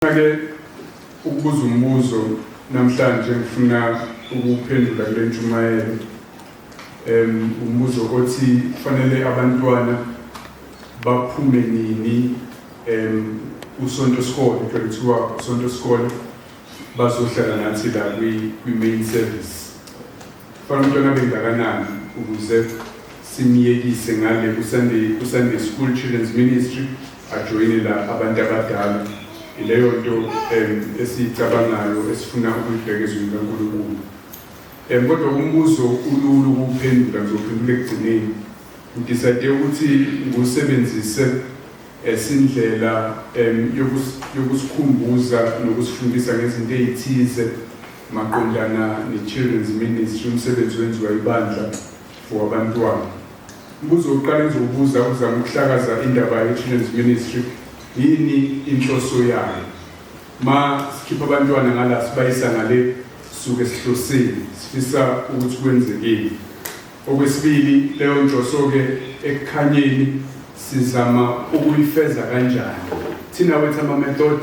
Ke ukubuza umbuzo namhlanje ngifuna ukuphendula kule ntshumayelo. Umbuzo othi kufanele abantwana baphume nini usonto sikole, kuthiwa usonto sikole bazohlala nathi la kwi-main service. Kufanele umntwana abe ngakanani ukuze simyekise ngale ku-Sunday School Children's Ministry ajoyine la abantu abadala. Ileyo nto esiyicabangayo esifuna ukuyibheka ezwini likaNkulunkulu. Kodwa umbuzo ulula ukuwuphendula, ngizophendula ekugcineni. Ngidecide ukuthi ngiwusebenzise esindlela yokusikhumbuza nokusifundisa ngezinto ezithize maqondana ne-Children's Ministry, umsebenzi wenziwa ibandla for abantwana. Umbuzo wokuqala engizowubuza ukuzama ukuhlakaza indaba ye-Children's Ministry, yini inhloso yayo? Ma sikhipha abantwana ngala sibayisa ngale, sisuke sihlosile, sifisa ukuthi kwenzekeni. Okwesibili, leyo nhloso-ke ekukhanyeni sizama ukuyifeza kanjani? Thina wethu ama-method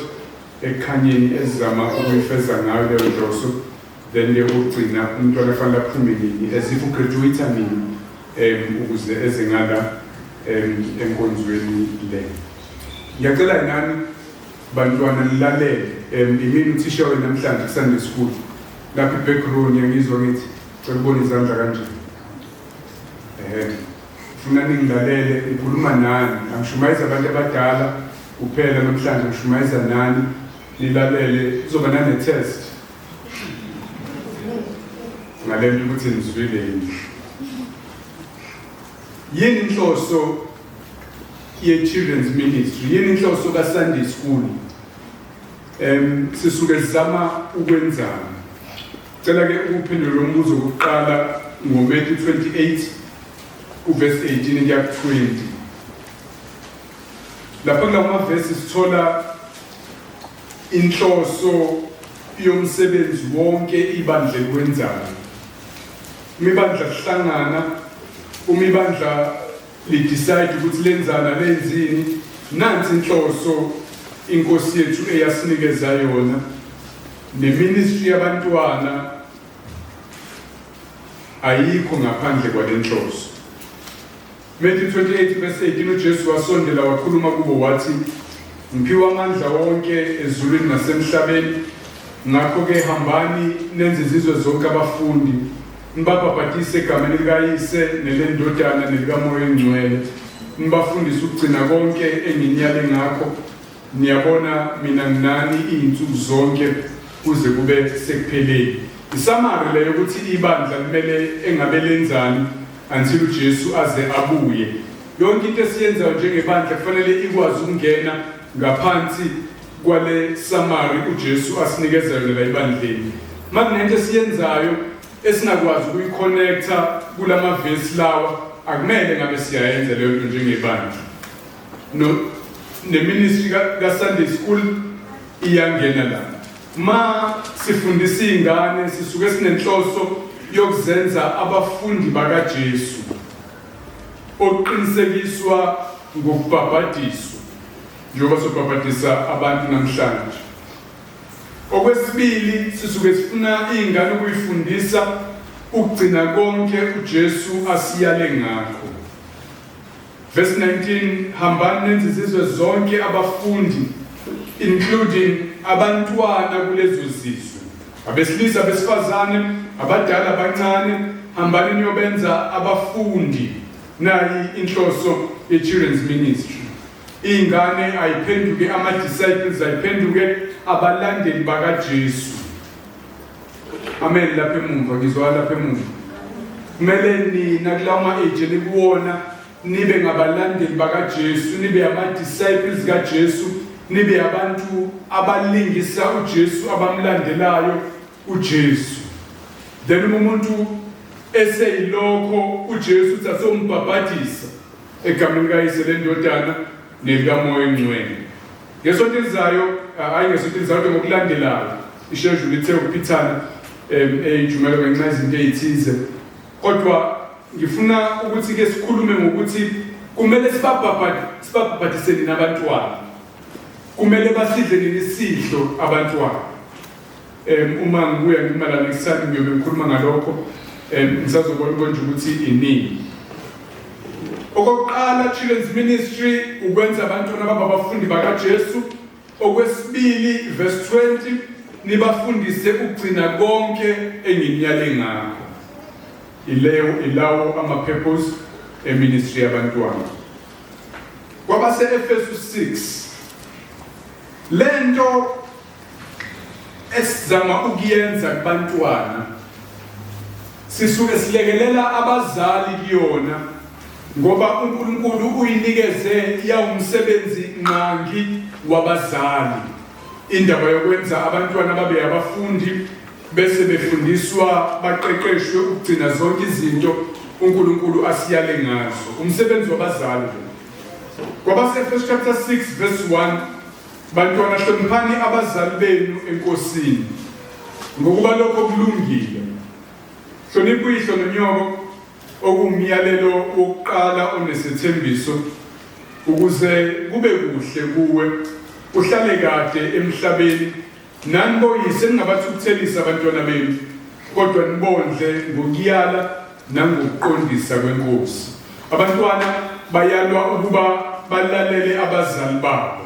ekukhanyeni esizama ukuyifeza ngayo leyo nhloso, then ke ukugcina umntwana kufanele aphume nini, as if ugraduate nini ukuze eze ngala enkonzweni le. Ngiyacela nani bantwana nilalele, imini uthisha wenu namhlanje ku-Sunday school lapha i-back row niyangizwa ngithi cela ubone izandla kanje. Funa ningilalele, ngikhuluma nani, angishumayeza abantu abadala kuphela namhlanje, ngishumayeza nani, nilalele, kuzoba nane-test ngale nto ukuthi nizwile yini. Yini inhloso ye-Children's Ministry? Yini inhloso ka-Sunday School? Sisuke sizama ukwenzani? Cela ke ukuphendula lo mbuzo wokuqala ngoMatthew 28 uverse 18 kuya ku-20. Lapha kulawo mavesi sithola inhloso yomsebenzi wonke ibandla eliwenzayo. Uma ibandla lihlangana, uma ibandla lidecide ukuthi lenzana lenzini, nansi inhloso inkosi yethu eyasinikeza yona. Neministry yabantwana ayikho ngaphandle kwalenhloso. Matthew 28 verse 18, uJesu wasondela wakhuluma kubo wathi, ngiphiwe amandla wonke ezulwini nasemhlabeni, ngakho-ke hambani nenze izizwe zonke abafundi, nibabhabhadise egameni likaYise neleNdodana nelikaMoya oNgcwele, nibafundise ukugcina konke enginiyale ngakho. Niyabona, mina nginani iy'nsuku zonke kuze kube sekupheleni. Isamari leyo ukuthi ibandla kumele engabe lenzani until uJesu aze abuye. Yonke into esiyenzayo njengebandla kufanele ikwazi ukungena ngaphansi kwale samari uJesu asinikeza yona la ebandleni. Uma kunento esiyenzayo esingakwazi ukuyiconnecta kulamavesi lawa, akumele ngabe siyayenza leyo nto njengebandla. No, neministry ka-Sunday school iyangena la. Ma sifundisa iy'ngane sisuke sinenhloso yokuzenza abafundi bakaJesu okuqinisekiswa ngokubhabhadiswa, njengoba sobhabhadisa abantu namhlanje. Okwesibili, sisuke sifuna iy'ngane ukuyifundisa ukugcina konke uJesu asiyale ngakho. Verse 19, hambani nenze izizwe zonke abafundi, including abantwana kulezo zizwe, abesilisa, abesifazane, abadala, abancane, hambani niyobenza abafundi. Nayi inhloso ye-Children's Ministry. Iy'ngane ayiphenduke ama-disciples, ayiphenduke abalandeli bakaJesu. Amen. Lapha emumva, ngizwa lapha emumva. Kumele nina kulawo ma-age enikuwona nibe ngabalandeli bakaJesu, nibe ama-disciples kaJesu, nibe abantu abalingisa uJesu, abamlandelayo uJesu. Then uma umuntu eseyilokho, uJesu uthi asombhabhadisa egameni likaYise leNdodana nelikaMoya oNgcwele. Ngesonto elizayo, hayi ngesonto elizayo, kodwa ngokulandelayo, ishejuli ithe ukuphithana eyinjumelo ngenxa yezinto ey'thize, kodwa ngifuna ukuthi ke sikhulume ngokuthi kumele sibabhabhadise nini abantwana. Kumele basidle nini isidlo abantwana? Uma ngibuya ngima la next time ngiyobe ngikhuluma ngalokho. Ngisazobona konje ukuthi iningi. Okokuqala, children's ministry ukwenza abantwana baba abafundi bakaJesu. Okwesibili, verse 20, nibafundise ukugcina konke enginiyale ngakho. Ileyo ilawo ama-purpose eministry yabantwana. Kwabase-Efesu 6, lento esizama ukuyenza kubantwana sisuke silekelela abazali kuyona, ngoba uNkulunkulu uyinikeze yawumsebenzi nqangi wabazali indaba yokwenza abantwana babe abafundi, bese befundiswa baqeqeshwe ukugcina zonke izinto uNkulunkulu asiyale ngazo. Umsebenzi wabazali. Kwabase-Efesu chapter 6 verse 1, bantwana, hloniphani abazali benu eNkosini, ngokuba lokho kulungile. Hlonipha uyihlo nonyoko, okuwumyalelo wokuqala onesethembiso, ukuze kube kuhle kuwe, uhlale kade emhlabeni. Nani boyise, ningabathukuthelisi abantwana benu, kodwa nibondle ngokuyala nangokuqondisa kweNkosi. Abantwana bayalwa ukuba balalele abazali babo.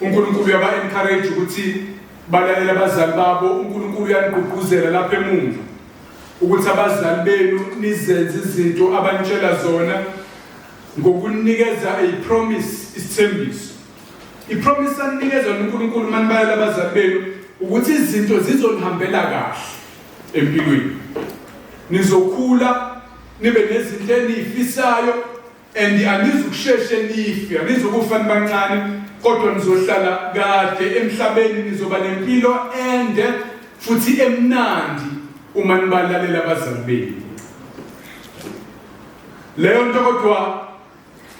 uNkulunkulu uyaba-encourage ukuthi balalele abazali babo. uNkulunkulu uyanigqugquzela lapha emuva ukuthi abazali benu nizenze izinto abanitshela zona ngokunikeza a promise, isithembiso. Ipromise aninikeza uNkulunkulu uma nibalela abazali benu ukuthi izinto zizonihambela kahle empilweni. Nizokhula nibe nezinto eniyifisayo and anizukusheshe nife, anizukufa nibancane, kodwa nizohlala kade emhlabeni, nizoba nempilo ende futhi emnandi uma nibalalela abazali benu. Leyo nto kodwa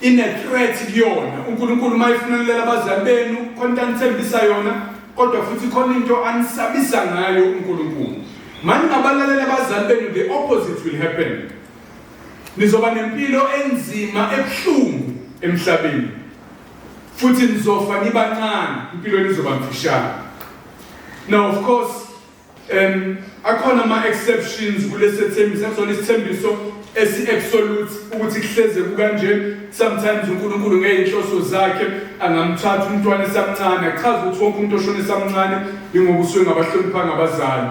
ine-threat kuyona. UNkulunkulu uma efuna nilela abazali benu, khona into anithembisa yona, kodwa futhi khona into anisabisa ngayo uNkulunkulu. Maningabalalela abazali benu, the opposite will happen. Nizoba nempilo enzima ebuhlungu emhlabeni, futhi nizofa nibancane, impilo yenu izoba mfishane. Now of course, akhona ama exceptions kulesethembiso, akusona isithembiso esi-absolute ukuthi kuhleze kukanje. Sometimes uNkulunkulu ngey'nhloso zakhe angamthatha umntwana esamncane. Akuchazi ukuthi wonke umuntu oshona esamncane ingoba usuke ngabahloniphanga abazali,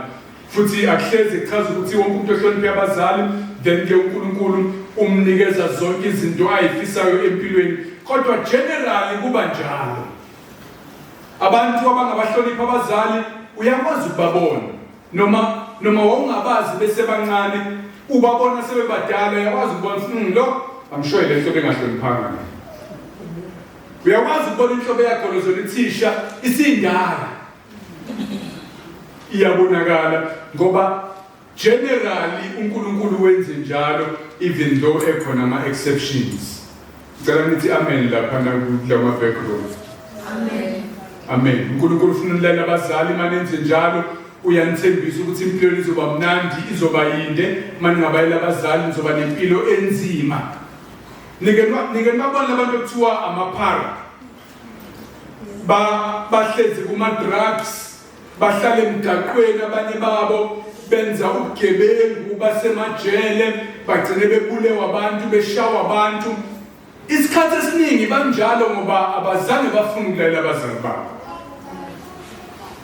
futhi akuhleze kuchaza ukuthi wonke umuntu ohloniphe abazali then ke uNkulunkulu umnikeza zonke izinto ayifisayo empilweni, kodwa generally kuba njalo. Abantu abangabahloniphi abazali uyakwazi ukubabona, noma wawungabazi besebancane, ubabona sebebadala, uyakwazi ukubona ukuthi lo I'm sure le nhlobo engahloniphanga. Uyakwazi ukubona inhlobo eyagolozela ithisha isindala, iyabonakala, ngoba generally uNkulunkulu wenze njalo, even though ekhona ama exceptions. Ngicela nithi amen lapha kulama back row. Amen. Amen. uNkulunkulu ufuna unilalela abazali, manenze njalo uyanithembisa ukuthi impilo izoba mnandi, izoba yinde. Maningabayela abazali nizoba nempilo enzima. Nike nibabona abantu ekuthiwa amaphara, bahlezi kuma drugs, bahlala emgaqweni, abanye babo benza ubugebengu, basemajele, bagcine bebulewa abantu, beshawa abantu. Isikhathi esiningi banjalo ngoba abazange bafune ukulalela abazali babo.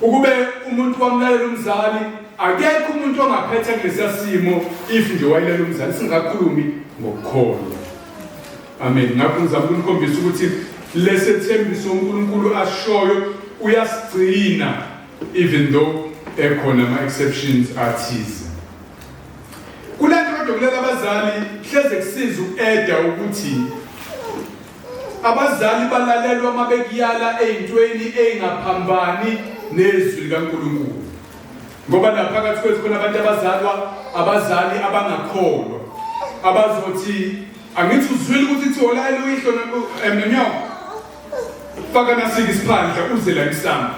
Ukube umuntu wamlalela umzali, akekho umuntu ongaphetha kulesiya simo if nje wayilela umzali, singakhulumi ngokukholwa. Amen. Ngakho ngizama ukunikhombisa ukuthi lesethembiso uNkulunkulu ashoyo uyasigcina, even though ekhona ama-exceptions athize. Kule nto kodwa kulela abazali hleze kusiza uku-eda ukuthi abazali balalelwa uma bekuyala ey'ntweni ey'ngaphambani nezwi likaNkulunkulu, ngoba la phakathi kwethu khona abantu abazalwa abazali abangakholwa, abazothi angithi uzwile ukuthi kuthiwa ulalela uyihlo nonyoko, faka nasike isiphandla uze la emsamo.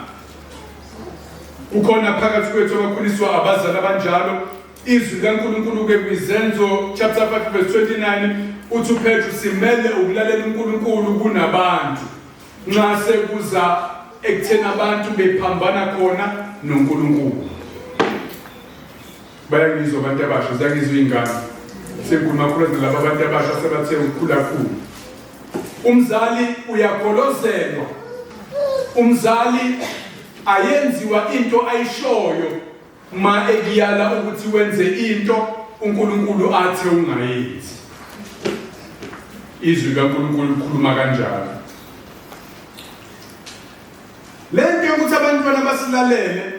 Kukhona phakathi kwethu abakhuliswa abazali abanjalo. Izwi likaNkulunkulu-ke kwiZenzo chapter 5 verse 29 uthi uPetru simele ukulalela uNkulunkulu kunabantu. Nxa sekuza ekutheni abantu bephambana khona noNkulunkulu. Bayangizwa abantu abasha, ziyangizwa iy'ngane. Sengikhuluma kakhulu nalaba abantu abasha sebathe ukukhula khulu. Umzali uyagolozelwa. Umzali ayenziwa into ayishoyo ma ekuyala ukuthi wenze into uNkulunkulu athe ungayenzi. Izwi likaNkulunkulu likhuluma kanjalo. Lento yokuthi abantwana basilalele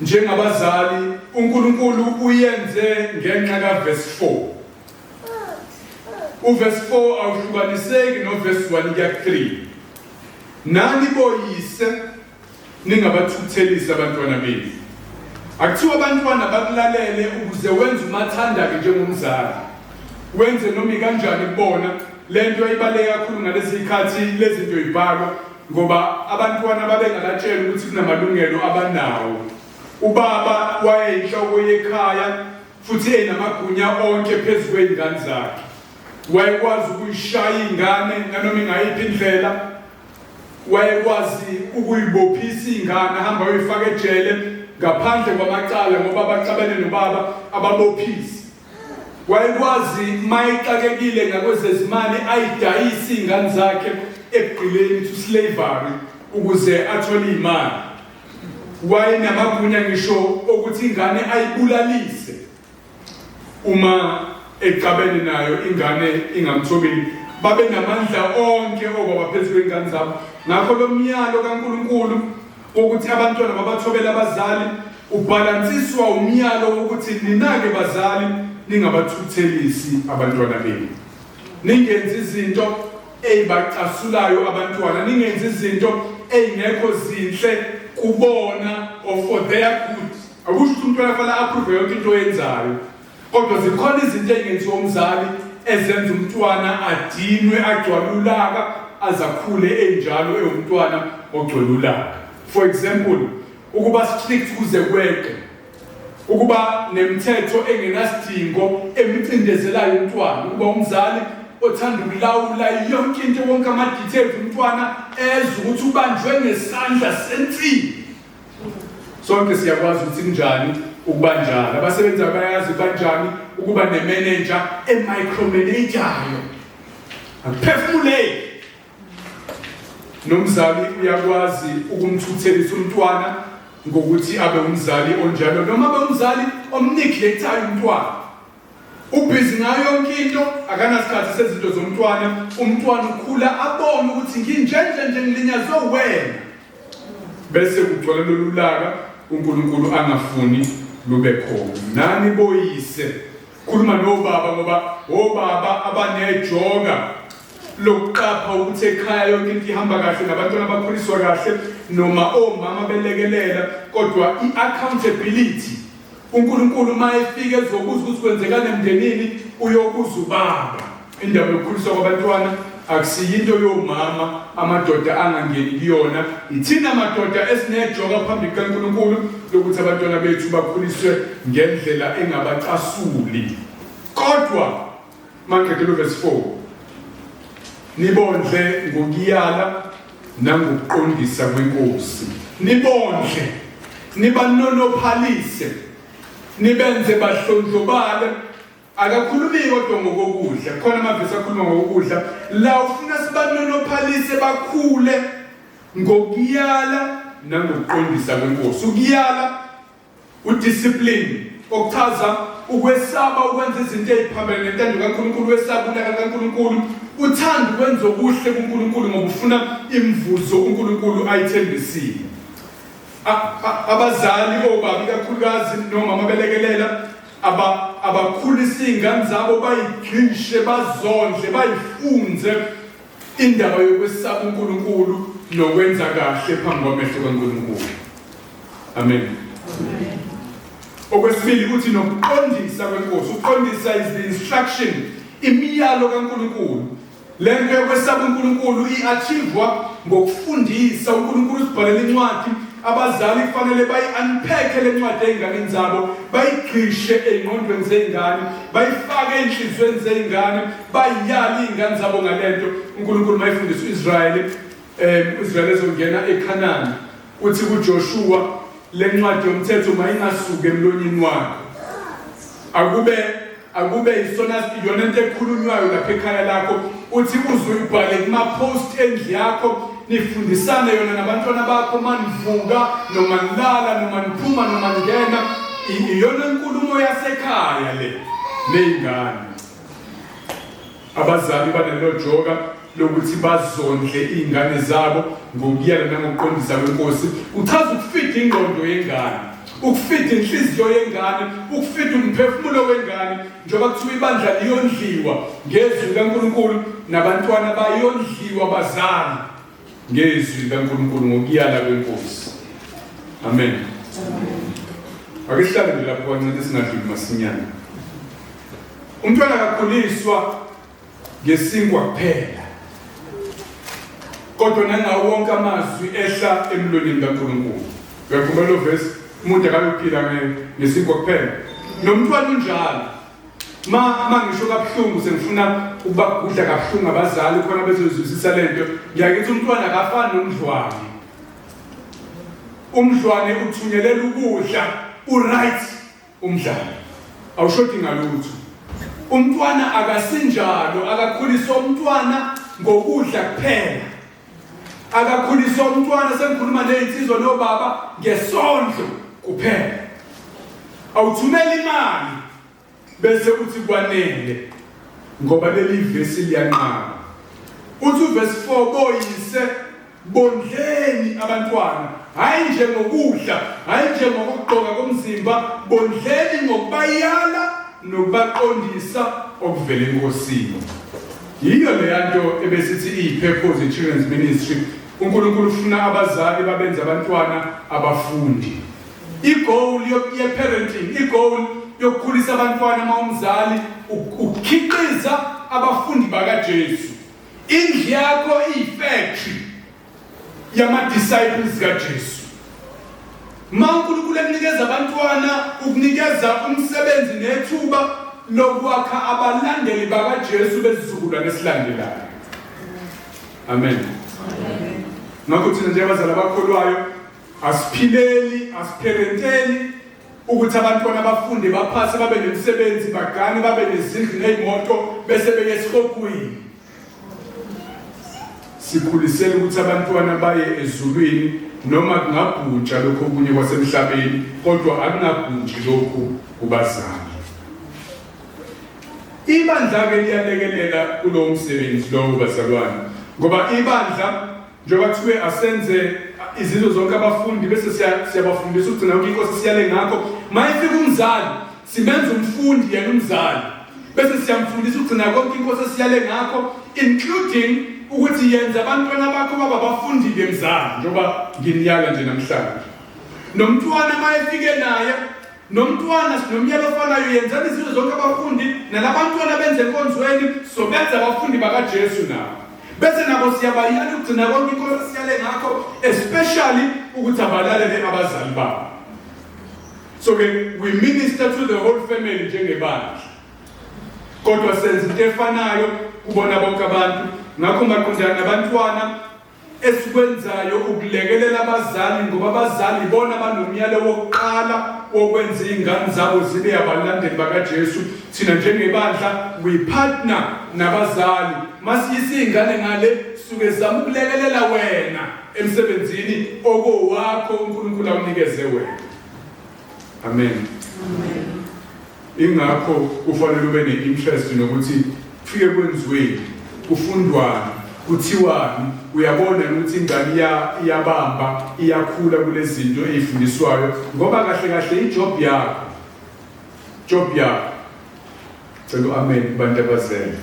njengabazali uNkulunkulu uyenze ngenxa kaverse 4. Uverse 4 awuhlukaniseki noverse 1 kuya 3. Nani boyise ningabathukuthelisi abantwana benu. Akuthiwa abantwana bakulalele ukuze wenze umathanda-ke njengomzali. Wenze noma ikanjani kubona. Le nto ibaluleke kakhulu ngalezi zikhathi lezi zinto ibhalwa ngoba abantwana babengakatshelwa ukuthi kunamalungelo abanawo. Ubaba wayeyinhloko yekhaya futhi enamagunya onke phezu kwey'ngane zakhe. Wayekwazi ukuyishaya ingane nanoma ingayiphi indlela. Wayekwazi ukuyibophisa ingane ahamba ayoyifaka ejele ngaphandle kwamacala ngoba baxabene nobaba ababophisi. Wayekwazi mayexakekile ngakwezezimali ayidayise iy'ngane zakhe ekugqileni to slavery ukuze athole iy'mali. Wayenamagunya ngisho okuthi ingane ayibulalise uma exabene nayo ingane ingamthobeli. Babenamandla onke obaba phezu kwey'ngane zabo. Ngakho lo myalo kaNkulunkulu wokuthi abantwana babathobele abazali ubhalansiswa umyalo wokuthi nina-ke bazali ningabathukuthelisi abantwana benu. Ningenzi izinto ey'bacasulayo abantwana, ningenzi izinto ey'ngekho zinhle kubona or for their good. Akusho ukuthi umntwana kufanele approve yonke into oyenzayo, kodwa zikhona izinto ey'ngenziwa umzali ezenza umntwana adinwe, agcwale ulaka, aze akhule enjalo ewumntwana ogcwele ulaka. For example, ukuba strict kuze kweqe, ukuba nemithetho engenasidingo emcindezelayo umntwana, ukuba umzali othanda ukulawula yonke into, wonke ama-details umntwana ezwe ukuthi ubanjwe ngesandla sensimbi. Sonke siyakwazi ukuthi kunjani ukuba njalo. Abasebenzi bayazi kanjani ukuba nemeneja e-micromanajayo. Akuphefumuleki. Nomzali uyakwazi ukumthuthelisa umntwana ngokuthi abe umzali onjalo noma abe umzali omneglectayo umntwana. Ubhizi ngayo yonke into, akanasikhathi sezinto zomntwana. Umntwana ukhula abone ukuthi nginjenje nje ngilinyazwe wena. Bese kugcwala lolu laka uNkulunkulu angafuni lube khona. Nani boyise, khuluma nobaba ngoba obaba abanejoka lokuqapha ukuthi ekhaya yonke into ihamba kahle nabantwana bakhuliswa kahle noma omama belekelela, kodwa i-accountability uNkulunkulu uma efika ezobuza ukuthi kwenzekani emndenini uyobuza ubaba. Indaba yokukhuliswa kwabantwana akusiyinto yomama amadoda angangeni kuyona. Ithina madoda esinejoka phambi kukaNkulunkulu lokuthi abantwana bethu bakhuliswe ngendlela engabacasuli. Kodwa maqedela uverse 4, nibondle ngokuyala nangokuqondisa kwenkosi, nibondle, nibanonophalise, nibenze bahlondlobale. Akakhulumi kodwa ngokokudla, khona amavesi akhuluma ngokokudla la, ufuna sibanonophalise bakhule ngokuyala nangokuqondisa kwenkosi. Ukuyala Udiscipline, okuchaza ukwesaba ukwenza izinto eziphambene nentando kaNkulunkulu, wesaba ulaka kaNkulunkulu, uthanda ukwenza okuhle kuNkulunkulu ngoba ufuna imivuzo uNkulunkulu ayithembisile. Abazali obaba ikakhulukazi nomama belekelela abakhulisa iy'ngane zabo bayigxishe bazondle bayifunze indaba yokwesaba uNkulunkulu nokwenza kahle phambi kwamehlo kaNkulunkulu. Amen. Okwesibili ukuthi nokuqondisa kwenkosi, ukuqondisa is the instruction, imiyalo kaNkulunkulu. Le nto yokwesaba uNkulunkulu i-achievwa ngokufundisa. uNkulunkulu usibhalela incwadi Abazali kufanele bayi-unpack-e le ncwadi ey'nganeni zabo, bayigqishe ey'ngqondweni zey'ngane, bayifake ey'nhliziyweni zey'ngane, bayiyale iy'ngane zabo ngale nto. UNkulunkulu mayifundisa u-Israyeli, u-Israyeli ezongena eKhanani, uthi kuJoshuwa, le ncwadi yomthetho mayingasuki emlonyeni wakho. Akube akube isona iyona into ekhulunywayo lapha ekhaya lakho uthi uze uyibhale kuma-post endlu yakho nifundisane yona nabantwana bakho manivuka noma nilala noma niphuma noma ningena iyona inkulumo yasekhaya le ney'ngane. Abazali banelo joka lokuthi bazondle iy'ngane zabo ngokuyala nangokuqondisa kweNkosi. Kuchaza ukufida ingqondo yengane, ukufida inhliziyo yengane, ukufida umphefumulo wengane. Njengoba kuthiwa ibandla liyondliwa ngezwi likaNkulunkulu, nabantwana bayondliwa bazali ngezwi likaNkulunkulu ngokuyala kweNkosi. Amen. Ake sihlale nje lapho kancane singadluli masinyane. Umntwana akakhuliswa ngesinkwa kuphela, kodwa nangawo wonke amazwi ehla emlonyeni kaNkulunkulu. Uyakhumbula lo verse? Umuntu akayophila ngesinkwa kuphela. Nomntwana unjalo. Ma ngisho kabuhlungu sengifuna ukubagudla kabuhlungu abazali khona bezozwisisa lento. Ngiyakithi umntwana akafani nomdlwane. Umdlwane uthunyelela ukudla, u-right. Umdlalo awushodi ngalutho. Umntwana akasinjalo, akakhuliswa umntwana ngokudla kuphela. Akakhuliswa umntwana, sengikhuluma nezinsizwa nobaba, ngesondlo kuphela. Awuthumeli imali bese uthi kwanele ngoba leli vesi liyanqaba. Uthi uvesi 4 boyise Bondleni abantwana, hhayi nje ngokudla, hhayi nje ngokugqoka komzimba, bondleni ngokubayala nokubaqondisa okuvela eNkosini. Yiyo leya nto ebesithi iyi-purpose ye-Children's Ministry. UNkulunkulu ufuna abazali babenze abantwana abafundi. I-goal ye-parenting, i-goal yokukhulisa abantwana uma umzali ukukhiqiza abafundi bakaJesu. Indlu yakho iyi-factory yama-disciples kaJesu. Ma uNkulunkulu ekunikeza abantwana, ukunikeza umsebenzi nethuba lokwakha abalandeli bakaJesu besizukulwane esilandelayo. Amen. Ngakho thina njengabazali abakholwayo asiphileli, asipherenteli ukuthi abantwana bafunde baphase babe nemisebenzi bagane babe nezindlu nezimoto bese beye esihogweni. Sikhulisela ukuthi abantwana baye ezulwini noma kungabhuntsha lokho okunye kwasemhlabeni kodwa akungabhuntshi lokhu kubazali. Ibandla-ke liyalekelela kulowo msebenzi lowo bazalwane, ngoba ibandla Njengoba kuthiwe asenze izizwe zonke abafundi bese siyabafundisa ukugcina yonke inkosi siyale ngakho. Mayefika umzali simenza umfundi yena umzali bese siyamfundisa ukugcina konke inkosi esiyale ngakho including ukuthi yenza abantwana bakho baba abafundi-ke mzali njengoba nginiyala nje namhlanje. Nomntwana mayefike naye Nomntwana sinomyalo ofanayo, yenzani izizwe zonke abafundi, nalabantwana benze enkonzweni, sobenza abafundi bakaJesu nabo. Bese nabo siyabayala ukugcina konke inkosi esiyale ngakho, especially ukuthi abalalele abazali babo. So ke we minister to the whole family njengebandla. Kodwa senza into efanayo kubona bonke abantu. Ngakho maqondana nabantwana Esikwenzayo ukulekelela abazali ngoba abazali ibona abanomyalo wokuqala wokwenza iy'ngane zabo zibe abalandeli bakaJesu. Thina njengebandla we partner nabazali. Masiyisa iy'ngane ngale suke zama ukulekelela wena emsebenzini okowakho uNkulunkulu awunikeze wena. Amen. Amen. Ingakho kufanele ube ne-interest nokuthi kufike kwenziweni, kufundwani, kuthiwani, uyabona ukuthi ingane iyabamba, iyakhula kulezi zinto ey'fundiswayo ngoba kahle kahle i-job yakho, job yakho. Cela u-amen kubantu abazele.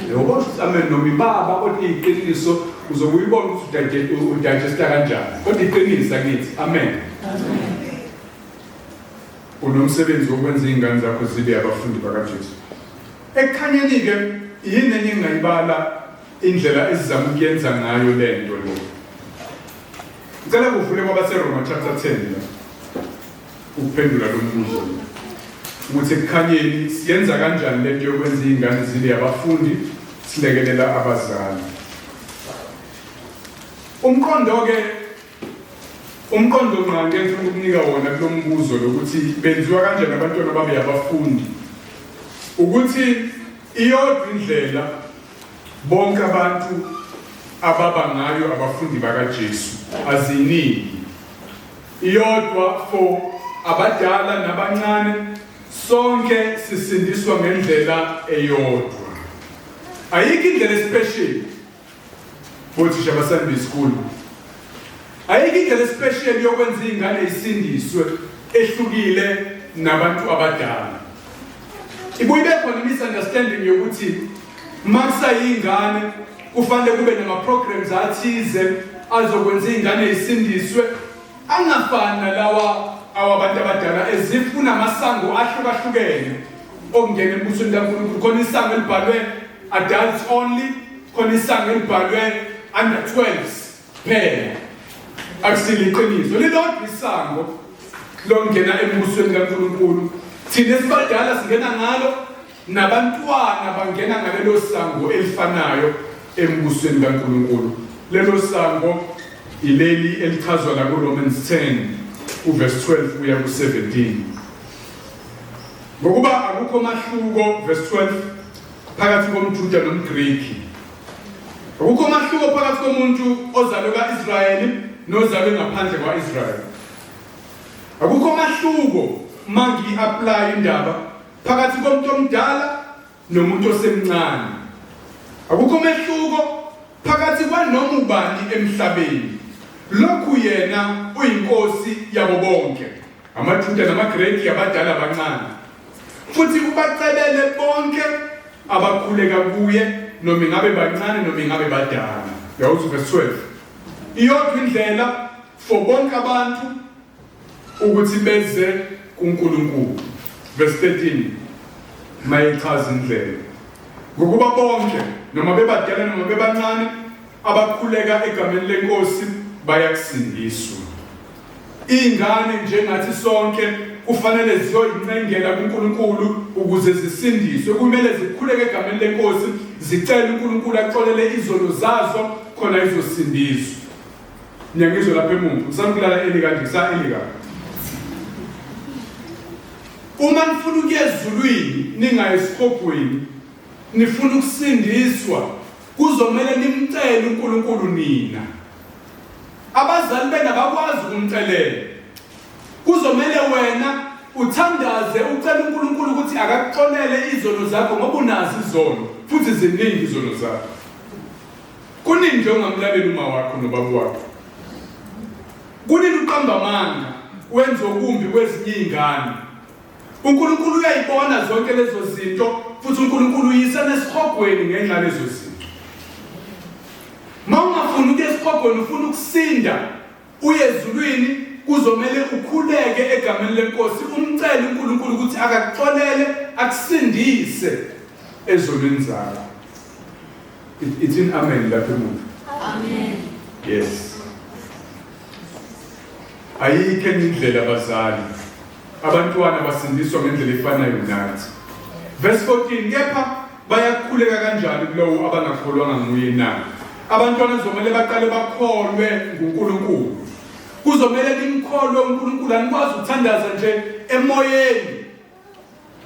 Yebo ukuthi amen noma ibaba kodwa iqiniso uzobe uyibona ukuthi udigesta kanjani. Kodwa iqiniso angithi amen. Amen. Unomsebenzi wokwenza izingane zakho zibe abafundi bakaJesu. Ekukhanyeni-ke yini enye engingayibala indlela esizama ukuyenza ngayo le nto le. Ngicela kuvule kwabaseRoma chapter 10 la ukuphendula lo mbuzo ukuthi ekukhanyeni siyenza kanjani lento yokwenza iy'ngane zibe abafundi silekelela abazali. Umqondo-ke umqondo ngqangi engifuna ukunika wona kulo mbuzo lokuthi benziwa kanjani abantwana babe abafundi ukuthi iyodwa indlela bonke abantu ababa ngayo abafundi bakaJesu aziningi iyodwa for abadala nabancane sonke sisindiswa ngendlela eyodwa. Ayikho indlela especial bothisha baSunday school. Ayikho indlela especial yokwenza izingane isindiswe ehlukile nabantu abadala. Ibuye ibe khona i-misunderstanding yokuthi makusayingane kufanele kube nama-programs athize azokwenza iy'ngane isindiswe angafani nalawa awabantu abadala ezifuna amasango ahlukahlukene okungena embusweni kaNkulunkulu. Khona isango elibhalwe adults only, khona isango elibhalwe under 12s kuphela. Akusilo iqiniso, lilodwa isango lokungena embusweni kaNkulunkulu. Thina esibadala singena ngalo, nabantwana bangena ngalelo sango elifanayo embusweni kaNkulunkulu. Lelo sango ileli elichazwa la ku-Romans 10 uverse 12 kuya ku-17. Ngokuba akukho mahluko, verse 12, phakathi komJuda nomGreki. Akukho mahluko phakathi komuntu ozalwe ka-Israyeli nozalwe ngaphandle kwa-Israyeli. Akukho mahluko mangi-apply indaba phakathi komuntu omdala nomuntu osemncane. Akukho mehluko phakathi kwanoma ubani emhlabeni. Lokhu yena uyinkosi yabo bonke, amaJuda namaGreki, abadala abancane. Futhi ubacebele bonke abakhuleka kuye, noma ingabe bancane noma ingabe badala. Yawuthi verse 12. Iyodwa indlela for bonke abantu ukuthi beze kuNkulunkulu. Verse 13 mayichaza indlela. Ngokuba bonke noma bebadala noma bebancane abakhuleka egameni lenkosi bayakusindiswa. Iy'ngane njengathi sonke kufanele ziyoyincengela kuNkulunkulu ukuze zisindiswe. Kumele zikhuleke egameni lenkosi zicele uNkulunkulu axolele izono zazo khona izosindiswa. Niyangizwa lapha emuva. Usanukulala eli kanje kusa eli kabi. Uma nifuna ukuya ezulwini ningayi esihogweni, nifuna ukusindiswa, kuzomele nimcele uNkulunkulu nina. Abazali benu abakwazi ukumcelela. Kuzomele wena uthandaze ucele uNkulunkulu ukuthi akakuxolele izono zakho ngoba unazo izono futhi ziningi izono zakho. Kunini nje ungamlaleli uma wakho nobaba wakho? Kunini uqamba amanga wenza okumbi kwezinye izingane? uNkulunkulu uyayibona zonke lezo zinto futhi uNkulunkulu uyisa nesihogweni ngenxa lezo zinto. Uma ungafuni ukuya esihogweni ufuna ukusinda uye ezulwini kuzomele ukhuleke egameni lenkosi umcele uNkulunkulu ukuthi akakuxolele akusindise ezonweni zakho. It's in amen lapha emuva. Amen. Yes. Ayikho enye indlela bazali. Abantwana basindiswa ngendlela efanayo nathi. Verse 14 kepha bayakhuleka kanjani kulowo abangakholwanga nguye na? Abantwana kuzomele baqale bakholwe nguNkulunkulu. Kuzomele nimkholwe uNkulunkulu, anikwazi ukuthandaza nje emoyeni.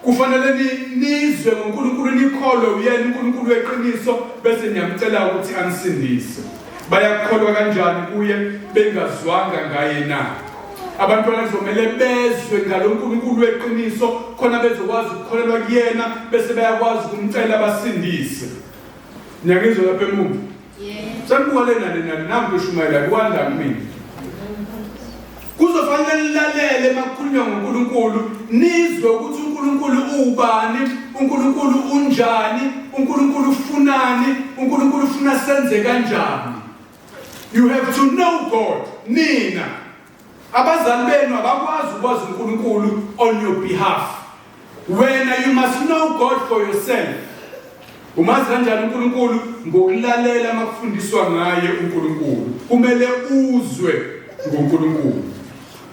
Kufanele nizwe ngoNkulunkulu nikholwe uyena uNkulunkulu weqiniso bese niyamcela ukuthi anisindise. Bayakholwa kanjani kuye bengazwanga ngaye na? Abantwana kuzomele bezwe ngalo nkulunkulu weqiniso khona bezokwazi ukukholelwa kuyena bese bayakwazi ukumcela basindise. Niyangizwa lapha emuva? Senibuka le nale nale nangu ushumayela kuwanda kumina. Kuzofanele nilalele makukhulunywa ngoNkulunkulu, nizwe ukuthi uNkulunkulu uwubani, uNkulunkulu unjani, uNkulunkulu ufunani, uNkulunkulu ufuna senze kanjani. You have to know God. Nina abazali benu abakwazi ukwazi uNkulunkulu on your behalf. Wena you must know God for yourself. Umazi kanjani uNkulunkulu? Ngokulalela makufundiswa ngaye uNkulunkulu. Kumele uzwe. ngoNkulunkulu,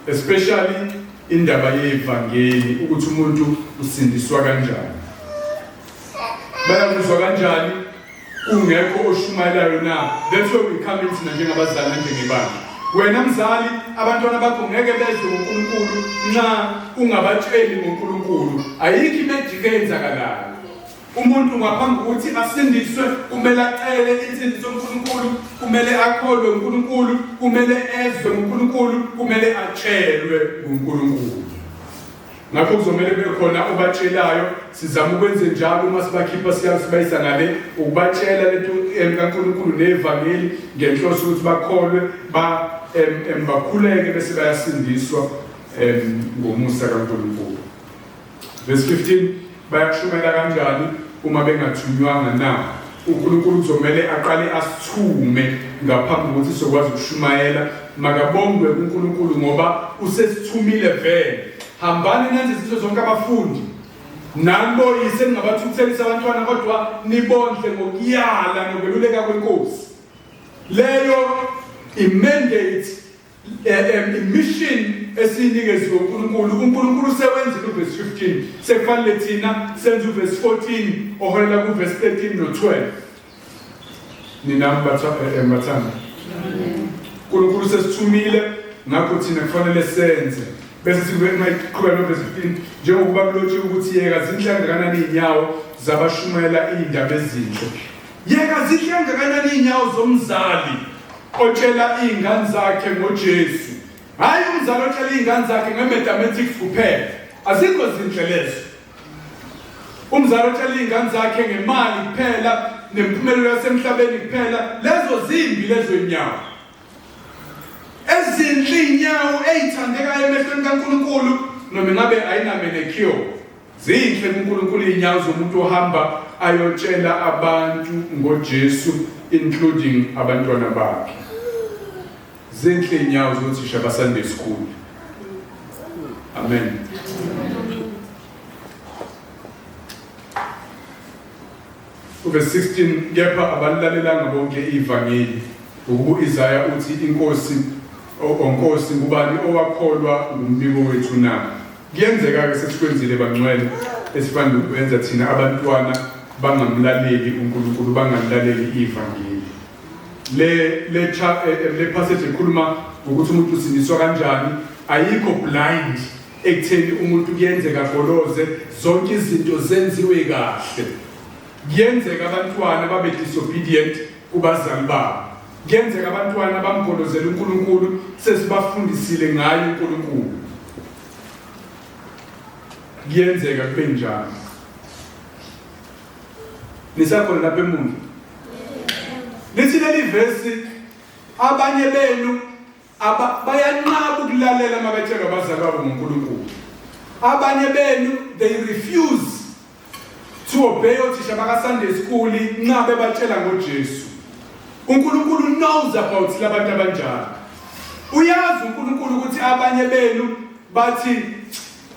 especially indaba yevangeli, ukuthi umuntu usindiswa kanjani. Bayakuzwa kanjani kungekho oshumayelayo na? That's where we come in thina njengabazali nanjengebandla. Wena mzali, abantwana bakho ngeke bezwe ngoNkulunkulu nxa ungabatsheli ngoNkulunkulu. Ayikho imagic eyenzakalayo. Umuntu ngaphambi kokuthi asindiswe kumele acele insindiso kuNkulunkulu, kumele akholwe uNkulunkulu, kumele ezwe ngoNkulunkulu, kumele atshelwe nguNkulunkulu. Ngakho kuzomele kube khona obatshelayo. Sizama ukwenze njalo uma sibakhipha siya sibayisa ngale, ukubatshela lento kaNkulunkulu nevangeli ngenhloso ukuthi bakholwe, ba bakhuleke bese bayasindiswa ngomusa kaNkulunkulu. Verse 15, bayakushumela kanjani uma bengathunywanga na? uNkulunkulu kuzomele aqale asithume ngaphambi kokuthi sizokwazi ukushumayela. Makabongwe uNkulunkulu ngoba usesithumile vele. Hambani nenze izizwe zonke abafundi. Nani boyise ningabathukuthelisa abantwana, kodwa nibondle ngokuyala nokweluleka kweNkosi. Leyo i-mandate, imission esiyinikeziwe uNkulunkulu. uNkulunkulu usewenzile uverse 15, sekufanele thina senze uverse 14 oholela kuverse 13 no-12. Ninami bathanda? uNkulunkulu sesithumile, ngakho thina kufanele senze. Bese siqhubeka noverse 15, njengokuba kulotshiwe ukuthi yeka zinhle kangakanani iy'nyawo zabashumayela iy'ndaba ezinhle. Yeka zinhle kangakanani iy'nyawo zomzali otshela iy'ngane zakhe ngoJesu. Hhayi umzali otshela iy'ngane zakhe nge-mathematics kuphela. Azikho zinhle lezo. Umzali otshela iy'ngane zakhe ngemali kuphela nempumelelo yasemhlabeni kuphela, lezo zimbi lezo y'nyawo. Ezinhle iy'nyawo ey'thandekayo emehlweni kaNkulunkulu, noma ingabe ayinamenecure. Zinhle kuNkulunkulu iy'nyawo zomuntu ohamba ayotshela abantu ngoJesu, including abantwana bakhe. Zinhle iy'nyawo zothisha baSunday school. Amen. Uverse 16, kepha abalilalelanga bonke ivangeli, ngokuba u-Isaya uthi, iNkosi, o Nkosi, ngubani owakholwa ngumbiko wethu na? Kuyenzeka-ke sesikwenzile bangcwele esifanele ukwenza thina, abantwana bangamlaleli uNkulunkulu, bangamlaleli ivangeli. Le le cha le passage ekhuluma ngokuthi umuntu usindiswa kanjani ayikho blind ekutheni umuntu kuyenzeka goloze, zonke izinto zenziwe kahle. Kuyenzeka abantwana babe disobedient kubazali babo. Kuyenzeka abantwana bamgolozela uNkulunkulu sesibafundisile ngaye uNkulunkulu. Kuyenzeka kube njalo. Nisakhona lapha emuva? Lithi leli vesi, abanye benu bayanqaba ukulalela uma betshelwa abazali babo ngoNkulunkulu. Abanye benu, they refuse to obey othisha baka-Sunday school nxa bebatshela ngoJesu. uNkulunkulu knows about labantu abanjalo. Uyazi uNkulunkulu ukuthi abanye benu bathi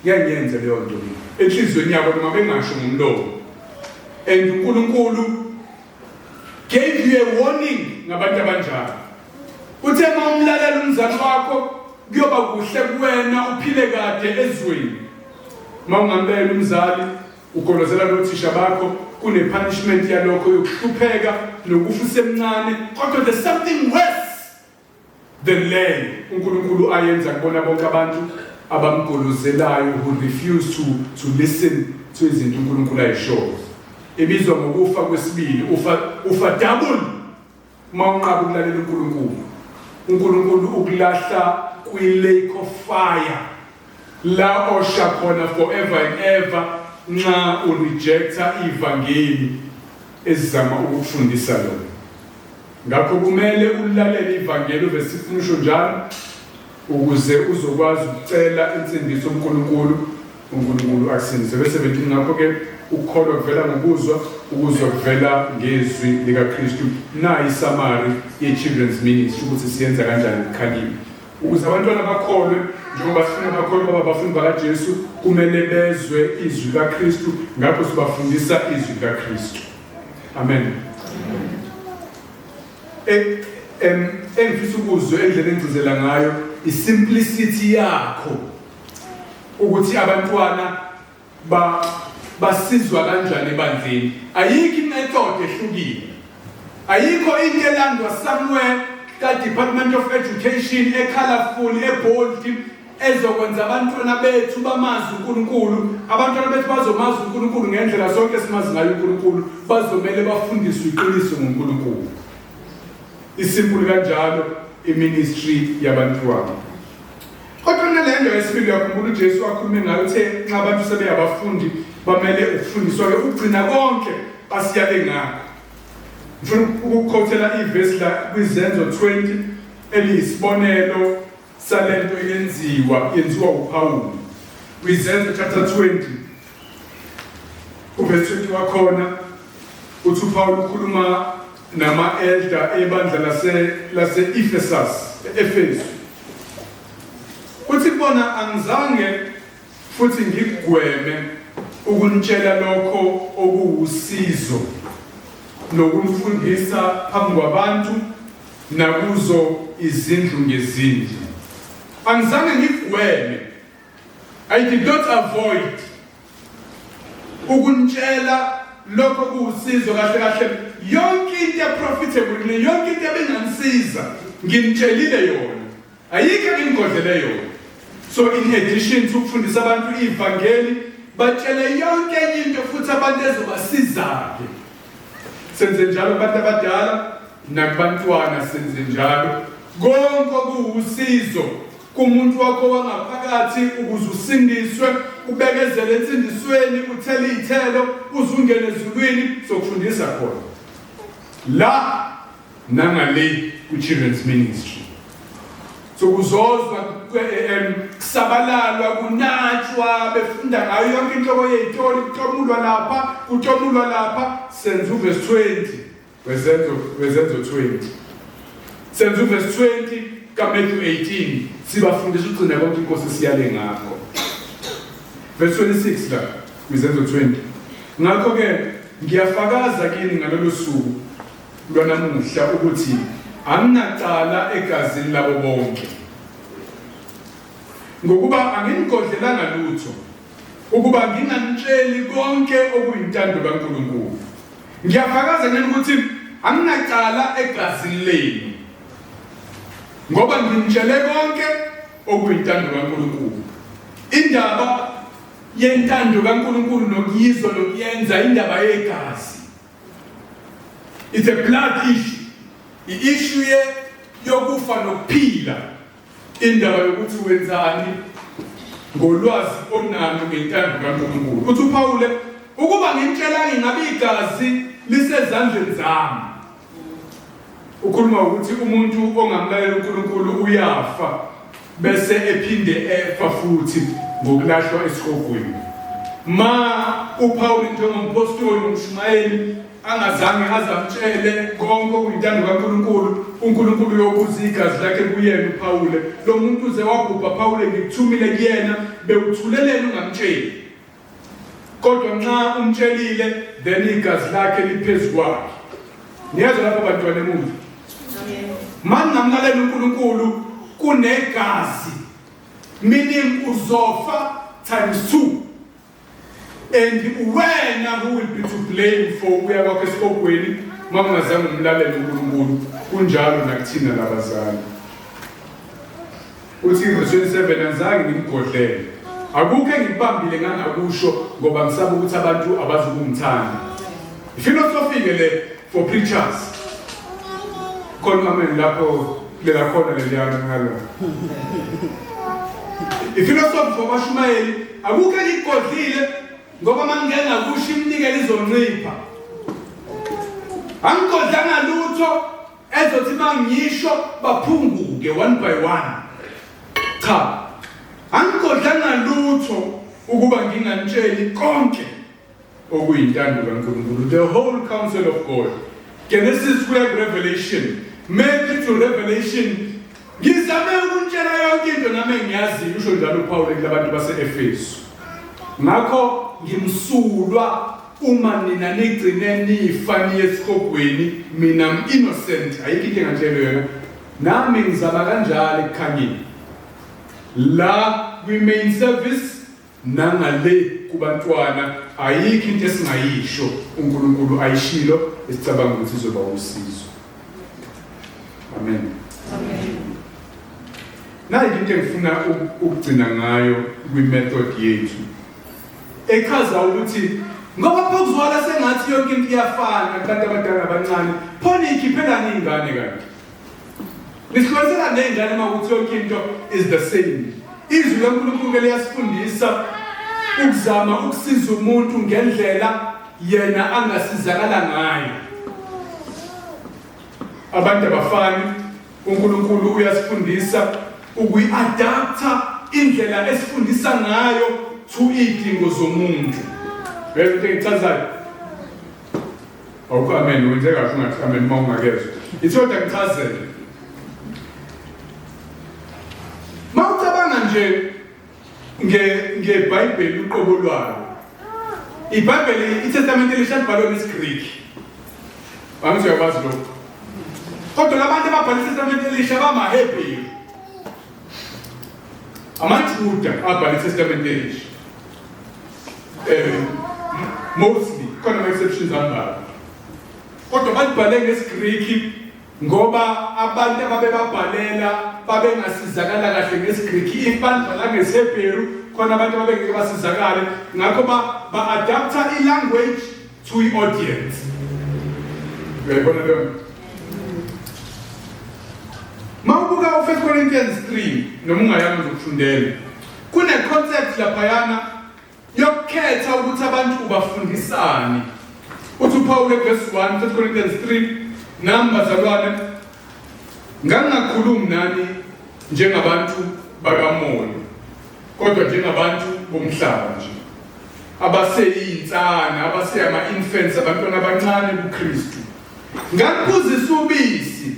ngeke ngiyenze leyo nto mina enhliziyweni yabo, noma bengasho ngomlomo. And uNkulunkulu gave you a warning ngabantu abanjalo. Uthe uma umlalela umzali wakho kuyoba kuhle kuwena, uphile kade ezweni. Uma ungambela umzali, ugolozela nothisha bakho, kune-punishment yalokho yokuhlupheka nokufa usemncane. Kodwa there's something worse than leyo uNkulunkulu ayenza kubona bonke abantu abamgolozelayo, who refuse to listen to izinto uNkulunkulu ayishoyo. Ibizwa ngokufa kwesibili, ufa double uma unqaba ukulalela uNkulunkulu. uNkulunkulu ukulahla kwi-lake of fire, la osha khona forever and ever, nxa urejecta ivangeli ezizama ukukufundisa lona. Ngakho kumele ulalele ivangeli, uverse 16 usho njalo, ukuze uzokwazi ukucela insindiso kuNkulunkulu, uNkulunkulu akusindise. Verse 17, ngakho-ke ukukholwa kuvela ngokuzwa, ukuzwa kuvela ngezwi likaKristu. Nayi isummary ye-children's ministry, ukuthi siyenza kanjani kukhanyile ukuze abantwana bakholwe. Njengoba sifuna bakholwe baba abafundi bakaJesu, kumele bezwe izwi likaKristu. Ngakho sibafundisa izwi likaKristu. Amen. Engifisa ukuzwe endlela engigcizela ngayo i-simplicity yakho ukuthi abantwana ba basizwa kanjani ebandleni. Ayikho imethod ehlukile, ayikho into elandwa somewhere ka-Department of Education e-colorful, e-bold, ezokwenza abantwana bethu bamazi uNkulunkulu. Abantwana bethu bazomazi uNkulunkulu ngendlela sonke simazi ngayo uNkulunkulu. Bazomele bafundiswe iqiniso ngoNkulunkulu. I-simple kanjalo i-ministry yabantwana. Kodwa nale nto yesibili, uyakhumbula uJesu wakhulume ngayo, uthe nxa abantu sebeyabafundi bamele ukufundiswa-ke ukugcina konke asiyale ngakho. Ngifuna ukukukhothela ivesi la kwiZenzo 20 eliyisibonelo salento yenziwa uPawulu. KwiZenzo chapter 20 uvesi 20 wakhona uthi uPawulu ukhuluma nama-elder ebandla lase-Ephesus, e-Efesu. Uthi kubona, "Angizange futhi ngikugweme ukunitshela lokho okuwusizo nokunifundisa phambi kwabantu nakuzo izindlu ngezindlu." Angizange ngigweme, I did not avoid ukunitshela lokho kuwusizo. Kahle kahle yonke into e-profitable, yonke into ebinganisiza, nginitshelile yona, ayikho enginigodlele yona. So in addition to ukufundisa abantu ivangeli, batshele yonke enye into futhi abantu ezobasiza-ke. Senze njalo kubantu abadala nakubantwana, senze njalo konke okuwusizo kumuntu wakho wangaphakathi ukuze usindiswe, ubekezele ensindisweni, uthele iy'thelo uze ungene ezulwini. Sokufundisa khona la nangale ku-children's ministry. Sokuzozwa kusabalalwa, kunatshwa, befunda ngayo yonke inhlobo yey'tori, kutomulwa lapha, kutomulwa lapha. Senza uvesi 20 weZenzo 20, senza uvesi 20 kaMatthew 18, sibafundisa ugcina konke inkosi siyale ngakho. Verse 26 la kwiZenzo 20: "Ngakho-ke ngiyafakaza kini ngalolu suku lwanamuhla ukuthi anginacala egazini labo bonke, ngokuba anginigodlelanga lutho ukuba nginganitsheli konke okuyintando kaNkulunkulu." Ngiyafakaza kini ukuthi anginacala egazini lenu ngoba nginitshele konke okuyintando kaNkulunkulu. Indaba yentando kaNkulunkulu nokuyizwa nokuyenza, indaba yegazi. It's a blood issue, i-issue ye yokufa nokuphila, indaba yokuthi wenzani ngolwazi onalo ngentando kaNkulunkulu. Uthi uPawule, ukuba ngimtshela ngingabe igazi lisezandleni zami. Ukhuluma ukuthi umuntu ongamlalela uNkulunkulu uyafa bese ephinde efa futhi ngokulahlwa esihogweni. Ma uPaul njengompostoli, umshumayeli, angazange azamtshele konke okuyintando kaNkulunkulu, uNkulunkulu uyobuza igazi lakhe kuyena uPaul. Lo muntu uze wabhubha, Paul, ngikuthumile kuyena, bewuthuleleni ungamtsheli? Kodwa nxa umtshelile, then igazi lakhe liphezu kwakhe. Niyezwa lapho bantwana emuva? Mangingamlalela uNkulunkulu kunegazi, meaning uzofa times 2 and wena who will be to blame for ukuya kwakho esihogweni uma ungazange umlalele uNkulunkulu. Kunjalo nakuthina labazali. Uthi verse 27, "Angizange ngimgodlele, akukho engikubambile ngangakusho ngoba ngisaba ukuthi abantu abazukungithanda." Ifilosofi-ke le for preachers. Khona amen lapho lela khona leliyana ngalo. Ifilosofi for abashumayeli: akukho engikugodlile ngoba uma ngike ngakusho iminikelo izoncipha. Angigodlanga lutho ezothi uma ngisho baphunguke one by one. Cha, angigodlanga lutho ukuba nginganitsheli konke okuyintando kaNkulunkulu. The whole counsel of God, Genesis kuya ku-Revelation, Matthew to Revelation, ngizame ukuntshela yonke into nami engiyaziyo, usho njalo uPaul kulabantu base-Efesu. Ngakho ngimsulwa. uma nina nigcine nifa niye esihogweni, mina I'm innocent, ayikho into engatshelwe yona. Nami ngizama kanjalo ekukhanyeni la kwi-main service nangale kubantwana, ayikho into esingayisho uNkulunkulu ayishilo esicabanga ukuthi izoba usizo. Amen. Amen. Nayi into engifuna ukugcina ngayo kwi-method yethu echaza ukuthi ngoba pho kuzwakala sengathi yonke into iyafana kubantu abadala abancane, pho niyikhiphelani iy'ngane kanti? Nisihlukanisela ney'ngane uma ukuthi yonke into is the same. Izwi likaNkulunkulu-ke liyasifundisa ukuzama ukusiza umuntu ngendlela yena angasizakala ngayo. Abantu abafani. UNkulunkulu uyasifundisa ukuyi-adaptha indlela esifundisa ngayo to iy'dingo zomuntu. Uyezwa into engichazayo? Awukho amen, wenze kahle ungathi amen uma ungakezwa. Ithi kodwa ngichazele. Uma ucabanga nje ngeBhayibheli uqobo lwalo. IBhayibheli iTestamente Elisha libhalwe ngesiGriki. Angithi uyakwazi lokho. Kodwa labantu ababhala iTestamente Elisha bamaHebheru. AmaJuda abhala iTestamente Elisha. Mostly khona ama-exceptions ambalwa. Kodwa balibhale ngesiGriki ngoba abantu ababebabhalela babengasizakala kahle ngesiGriki. If balibhala ngesiHebheru khona abantu ababengeke basizakale, ngakho ba-adapta i-language to i-audience. Uyayibona leyo nto? Uma ubuka u-1 Corinthians 3 noma ungayanga uzokufundela, kune-concept laphayana yokukhetha ukuthi abantu ubafundisani. Uthi uPawulu verse 1 1 Corinthians 3, nami bazalwane ngangingakhulumi nani njengabantu bakamoya, kodwa njengabantu bomhlaba nje, abaseyinsana, abaseyama-infants, abantwana abancane kuKristu. Ngakuphuzisa ubisi,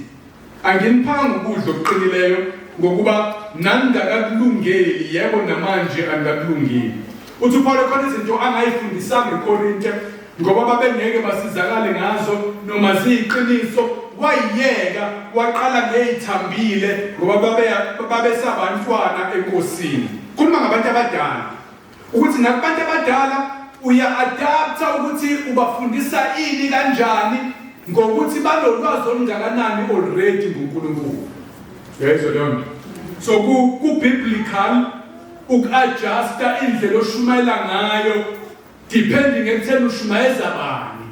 Anginiphanga ukudla okuqinileyo, ngokuba naningakakulungeli, yebo, namanje anikakulungeli. Uthi uPawulu khona izinto angayifundisanga eKorinte ngoba babengeke basizakale ngazo noma ziyiqiniso, wayiyeka waqala ngeyithambile ngoba babesabantwana eNkosini. Khuluma ngabantu abadala. Ukuthi nakubantu abadala uya-adaptha ukuthi ubafundisa ini kanjani ngokuthi banolwazi olungakanani already ngoNkulunkulu. Uyayizwa leyo nto? So ku-biblical uku-adjusta indlela oshumayela ngayo depending ekutheni ushumayeza bani.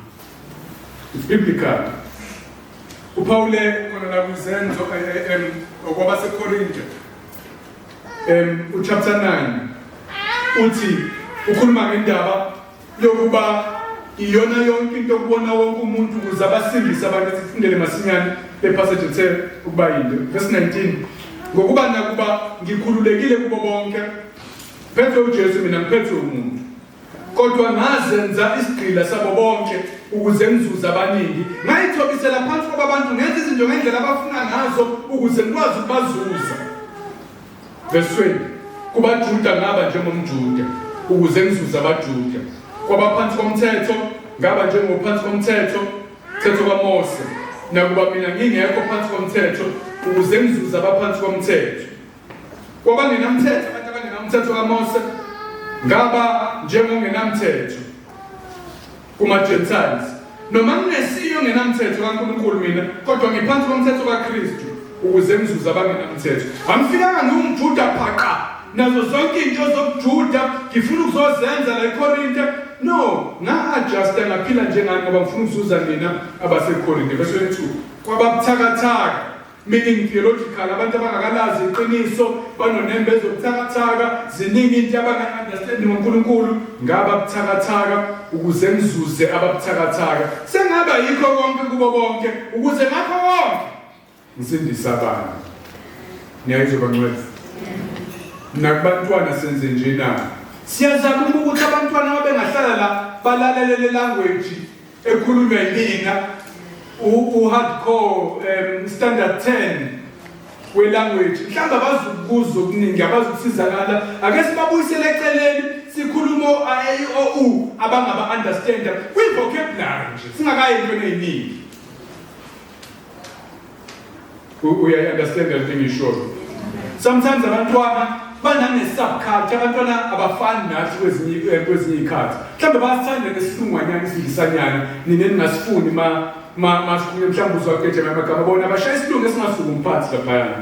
It's biblical. UPawule khona la kwizenzo okwabaseKorinte Uchapter 9 uthi ukhuluma ngendaba yokuba iyona yonke into okubona wonke umuntu ukuze abasindise abantu. Sifundele masinyane le passage ethe ukuba yinde. Verse 19, ngokuba nakuba ngikhululekile kubo bonke, phethwe uJesu, mina ngiphethwe umuntu, kodwa ngazenza isigqila sabo bonke ukuze ngizuze abaningi. Ngayithobisela phansi kwabantu, ngenza izinto ngendlela abafuna ngazo ukuze ngikwazi ukubazuza. Verse 20, kubaJuda ngaba njengomJuda ukuze ngizuze abaJuda, kwabaphansi komthetho ngaba njengophansi komthetho, mthetho kaMose, nakuba mina ngingekho phansi komthetho, ukuze ngizuze abaphansi komthetho. Kwabangenamthetho, abantu abangenamthetho kaMose, ngaba njengongenamthetho kuma-Gentiles. Noma ngingesiyo ngenamthetho kaNkulunkulu mina, kodwa ngiphansi komthetho kaKristu ukuze ngizuze abangenamthetho. Angifikanga ngiwumJuda phaqa nazo zonke into zobuJuda ngifuna ukuzozenza la eKorinte. No, nga-adjusta ngaphila njengani ngoba ngifuna ukuzuza nina abaseKorinte. Verse 22, kwababuthakathaka, meaning theological, abantu abangakalazi iqiniso, banonembeza obuthakathaka, ziningi into abangayi-understandi ngoNkulunkulu, ngaba buthakathaka ukuze ngizuze ababuthakathaka. Sengaba yikho konke kubo bonke ukuze ngakho konke ngisindise abantu. Niyayizwa bangcwele? Nakubantwana senze nje na? Siyazama ukuthi abantwana babengahlala la balalele le language ekhulunywa yimina, u-hardcore standard 10 we-language, mhlawumbe abazukubuza okuningi, abazukusizakala. Ake sibabuyisele eceleni. Sikhuluma o-a e i o u abangaba understanda kwi-vocabulary nje, singakayi entweni ey'ningi. Uyayi-understanda lento engiyishoyo? Sometimes abantwana banane-subculture, abantwana abafani nathi kwezinye kwezinye iy'khathi. Mhlawumbe bayasithanda nesilungwanyana, isingisanyana, nina eningasifuni ma ma masikhulume, mhlawumbe uzwageje ngamagama, bona bashaya isilungu esingasuki umphathi laphayana.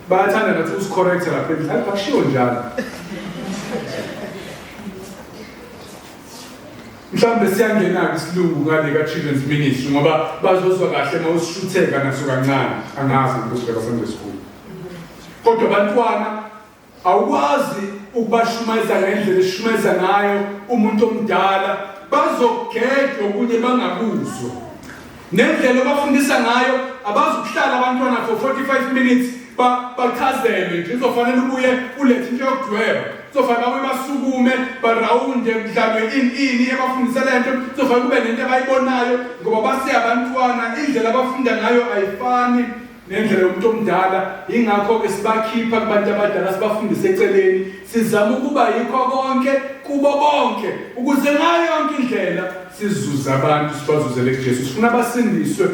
Bayathanda nathi usicorrecta lapha endlini, akushiwo njalo. Mhlawumbe siyangena-ke isilungu ngale ka-children's ministry ngoba bazozwa kahle uma usishutheka naso kancane. Angazi ngikuzibeka Sunday school. Kodwa abantwana awukwazi ukubashumayeza ngendlela eshumayeza ngayo umuntu omdala, bazogejwa okunye bangakuzwa. Nendlela obafundisa ngayo abazukuhlala abantwana for 45 minutes bachazelwe nje, kuzofanele ubuye ulethe into yokudweba, kuzofanele babuye basukume barawunde kudlalwe ini ini ebafundisa le nto, kuzofanele kube nento abayibonayo ngoba baseyabantwana, indlela abafunda ngayo ayifani nendlela yomuntu omdala. Yingakho-ke sibakhipha kubantu abadala sibafundise eceleni, sizama ukuba yikho konke kubo bonke ukuze ngayo yonke indlela sizuze abantu, sibazuzele kuJesu. Sifuna basindiswe,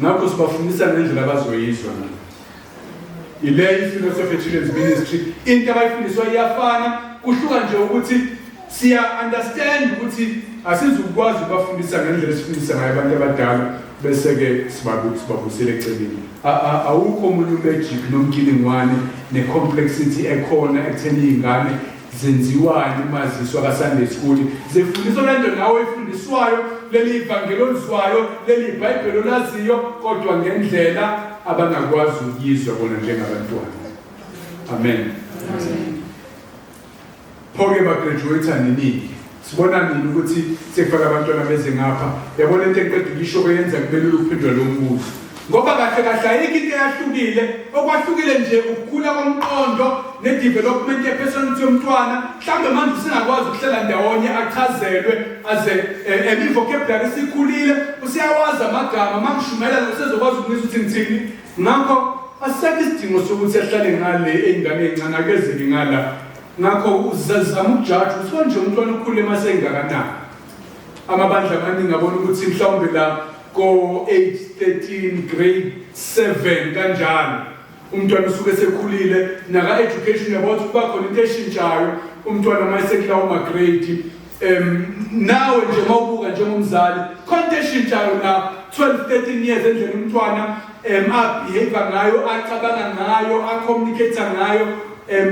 ngakho sibafundisa ngendlela abazoyizwa ngayo. Ileyo i-philosophy ye-children's ministry, into abayifundiswa iyafana, kuhluka nje ukuthi siya understand ukuthi asizukwazi ukubafundisa ngendlela esifundisa ngayo abantu abadala, bese-ke sibabusele eceleni. Awukho omunye umagic nomkiningwane ne-complexity ekhona ekutheni iy'ngane zenziwani uma ziswa ka-Sunday school. Zifundiswa le nto nawe oyifundiswayo, leli ivangeli olizwayo, leli ibhayibheli olaziyo, kodwa ngendlela abangakwazi ukuyizwa bona njengabantwana. Amen. Pho-ke bagraduate nini? Sibona nini ukuthi sekufaka abantwana beze ngapha? Yabona into engiqeda ukuyisho kweyenza kube lula ukuphendula lo mbuzo. Ngoba kahle kahle ayikho into eyahlukile, okwahlukile nje ukukhula komqondo ne-development ye-personality yomntwana. Mhlawumbe manje usengakwazi ukuhlala ndawonye achazelwe aze i-vocabulary isikhulile, useyawazi amagama, uma ngishumayela usezokwazi ukunizwa ukuthi ngithini. Ngakho asisekho isidingo sokuthi ahlale ngale ey'ngane ey'ncane, akezeke ngala. Ngakho uzama ukujaja ukuthi konje umntwana ukhule uma sengakanani. Amabandla amaningi abona ukuthi mhlawumbe la ko-age 13, grade 7 kanjalo, umntwana usuke esekhulile. Naka-education uyabona ukuthi kuba khona into eshintshayo umntwana uma esekulawo ma-grade. Nawe nje uma ubuka njengomzali, khona into eshintshayo la 12 13 years, endlela umntwana abehave ngayo, acabanga ngayo, acommunicate ngayo,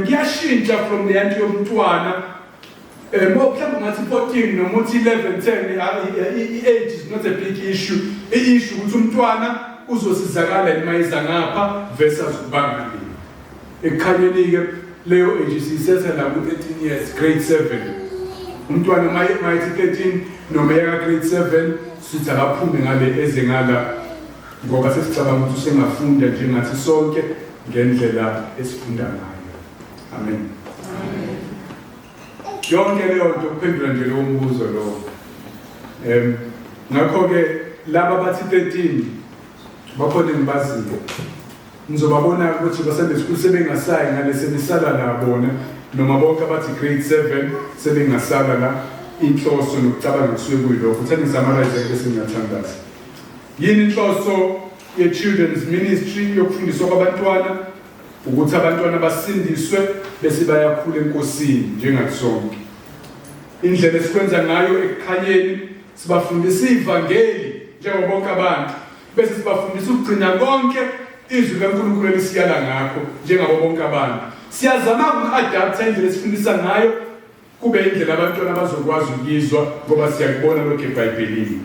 kuyashintsha from le nto yomntwana. Mhlawumbe ungathi 14 noma uthi 11 10, i-age is not a big issue. I-issue ukuthi umntwana uzosizakala uma eza ngapha versus ukuba ngale. Ekukhanyeni-ke leyo age siyisetha la ku-13 years, grade 7. Umntwana uma ethi 13 noma eyaka grade 7, sithi akaphume ngale eze ngala, ngoba sesicabanga ukuthi usengafunda njengathi sonke ngendlela esifunda ngayo. Amen. Yonke leyo nto kuphendula nje lowo mbuzo lowo. Ngakho-ke laba bathi 13 bakhona engibaziyo, ngizobabona ukuthi baSunday school sebengasayi ngale, sebesala la bona, noma bonke abathi grade 7 sebengasala la. Inhloso nokucabanga kusuke kuyilokho. Uthanda ngisamarize bese ngiyathandaza. Yini inhloso ye-children's ministry, yokufundiswa kwabantwana? Ukuthi abantwana basindiswe bese bayakhula eNkosini njengathi sonke. Indlela esikwenza ngayo ekukhanyeni, sibafundisa ivangeli njengoba bonke abantu, bese sibafundisa ukugcina konke izwi likaNkulunkulu elisiyala ngakho njengabo bonke abantu. Siyazama uku-adaptha indlela esifundisa ngayo kube indlela abantwana abazokwazi ukuyizwa, ngoba siyakubona lokhu eBhayibhelini.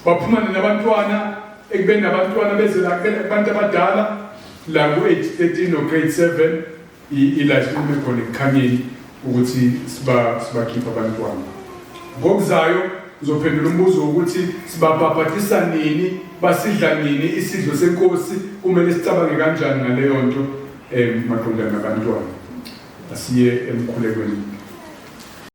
Baphuma nina abantwana ekubeni abantwana beze la kubantu abadala la ku-age 13 no grade 7, ila sikhulume khona ekukhanyeni ukuthi sibakhipha abantwana. Ngokuzayo ngizophendula umbuzo wokuthi sibabhabhadisa nini, basidla nini isidlo senkosi, kumele sicabange kanjani ngaleyo nto maqondana nabantwana. Asiye emkhulekweni.